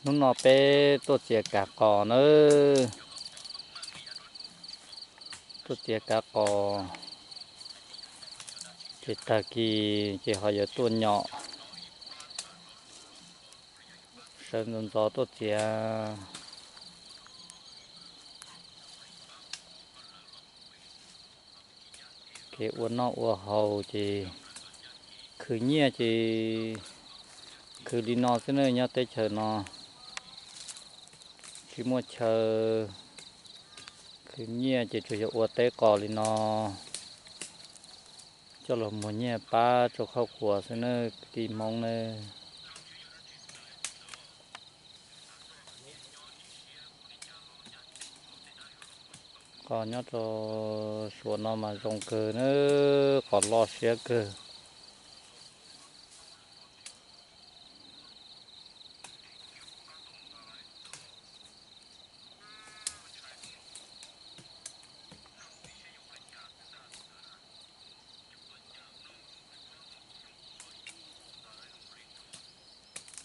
Hnub no peb tuaj txiav kav qos nawb. Tuaj txiav kav qos, ces tag kis ces ho yuav tuaj nyom. Sawv ntxov ntxov tuaj txiav. Kev ua noj ua haus ces khwv nyiaj ces khwv li no xwb na, nyob teb chaws no tsis muaj chaw khwv nyiaj ces tsuas yog ua teb qos li no coj los muag nyiaj pab rau khauj khuas xwb na, kwv tij Hmoob na. Qos nyob rau Suav no mas zoo kawg na, qos loj siab kawg.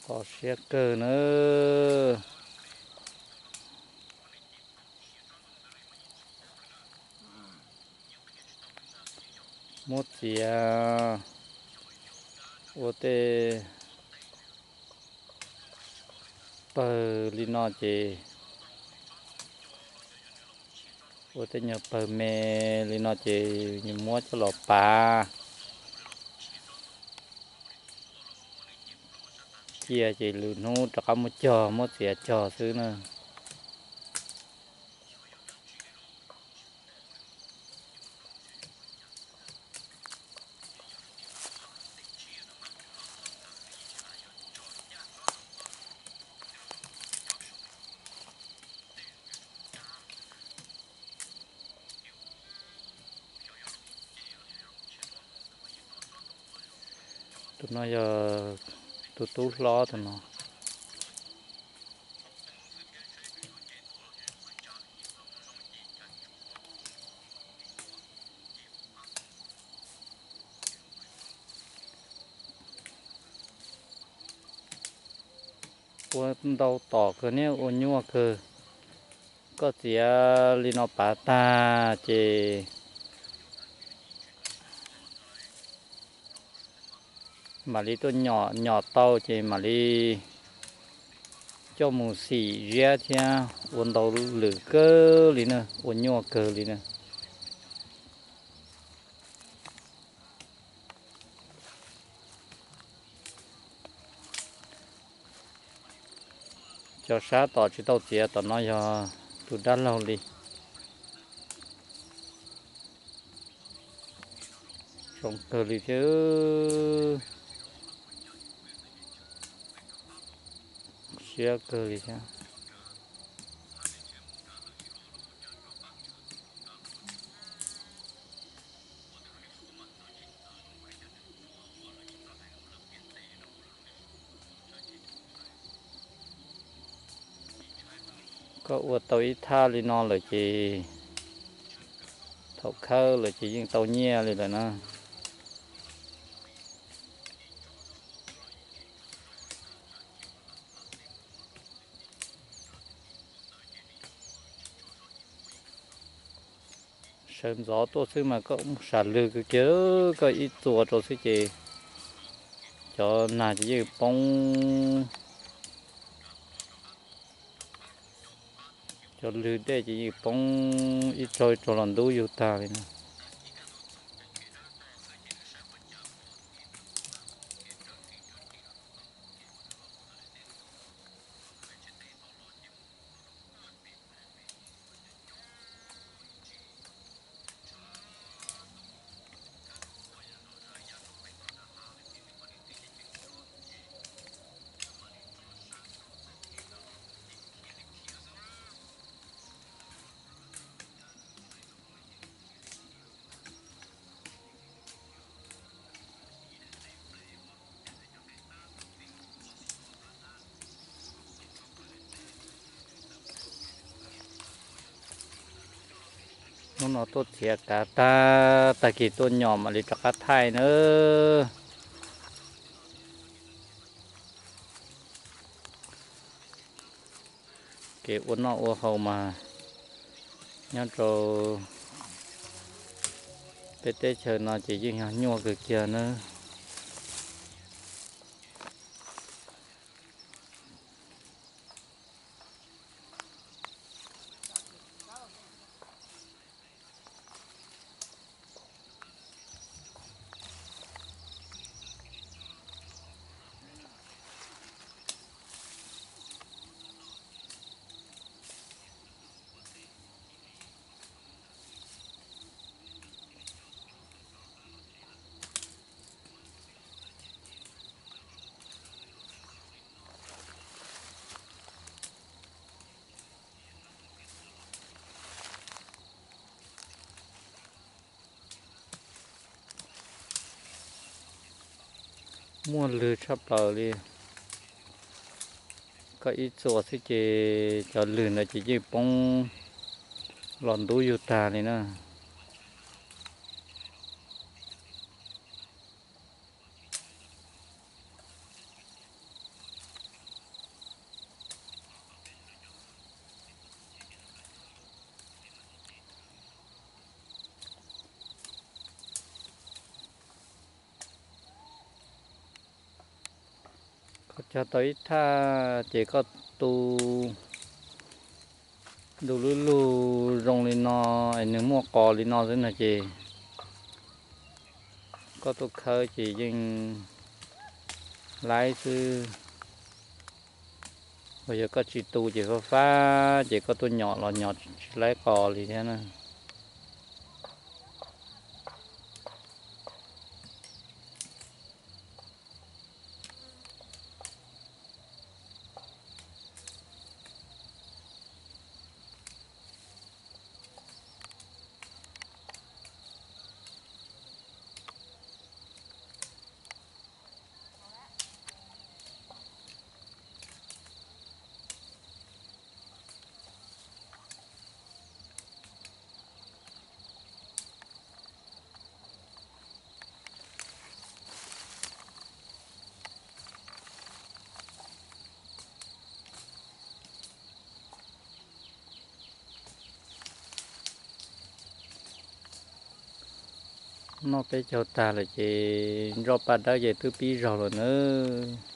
Qos siab kawg na. Muab txiav ua tej pawg li no ces, ua tej nyuag pawg me li no ces nws muab coj los pav cia ces lwm hnub rov qab muab cog, muab txiav cog xwb na. Tus no yog tus tub hlob tus no. Ua ntau tom kawg niaj ua nyuaj kawg. Koj txiav li no pav tag ces mam li tuaj nyom, nyom tau ces mam li coj mus xim ziab thiab ua ntau lwm kawg li na, ua nyuaj kawg li na. Cov sab tom tsis tau txiav tom no yog tus dab laug li. Zoo kawg li thiab. Siab kawg li thiab. Koj ua tau ib thaj li no lawm ces thaum khawb lawm ces yeej tau nyiaj li lawm na. Sawv ntxov tuaj xwb mas koj sam lwg kawg kiag, koj ib txuas rau xwb ces cov nag ces yeej poob, cov lwg dej ces yeej poob ib tsaug ib tsaug los ntub yug tag li na. Hnub no tuaj txiav kav tag, tag kis tuaj nyom mam li rov qab thaij nawb. Kev ua noj ua haus mas nyob rau peb teb chaws no ces yeej yog nyuaj kawg kiag nawb. Muaj lwg tshaj plaws li. Koj ib txuas xwb ces cov lwg ntawd ces yeej poob los ntub yug tag li na. Koj cog tau ib thaj ces koj tu ntu lub lug zoo li no es nws muaj qos li no xwb no ces koj tuaj khawb ces yeej laib xwb. Uas yog koj tsis tu ces fab fab ces koj tuaj nyom los nyom tsis laib qos li thiab na. Noj peb caug tag lawm ces nroj paj dawb ces twb pib zaug lawm nawb.